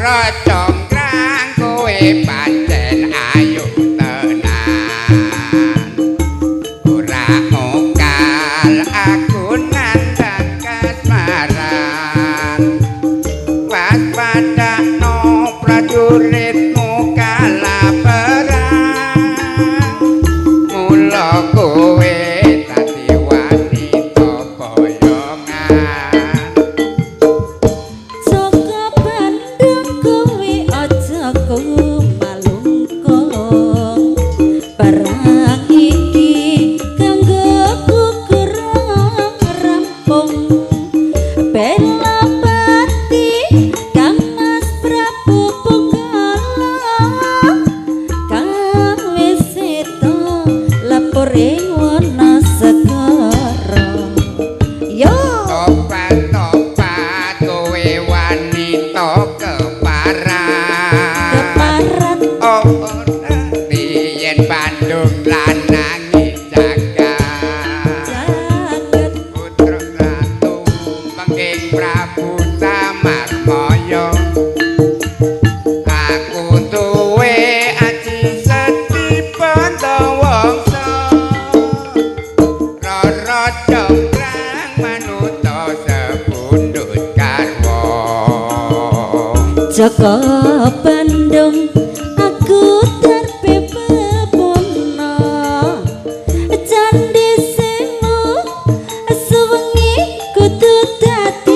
Rara Congkrang, kowe pancen ayu tenan. Ora okal aku nandang kasmaran. Waspadakno prajuritmu kala perang. Mula kowe dadi wanita boyongan. Jaka Bandung, kowe aja kumalungkung. Perang iki kanggo kurang rampung. Bela pati Kang Mas Prabu Punggala, kang wis sedo lapor ing Wanasegara. Yo. Tobat tobat, kowe wanita keparat. Keparat. Oh, ngerti yen Bandung lanangi jagat. Jagat. Putra Ratu Mengking Prabu Tamarmaya. Aku duwe aji seti Pandawangsa. Rara Congkrang, manuta sepundhut garwa. Jaka Bandung, aku darpe bebono. Candi Sewu, suwengi kudu dadi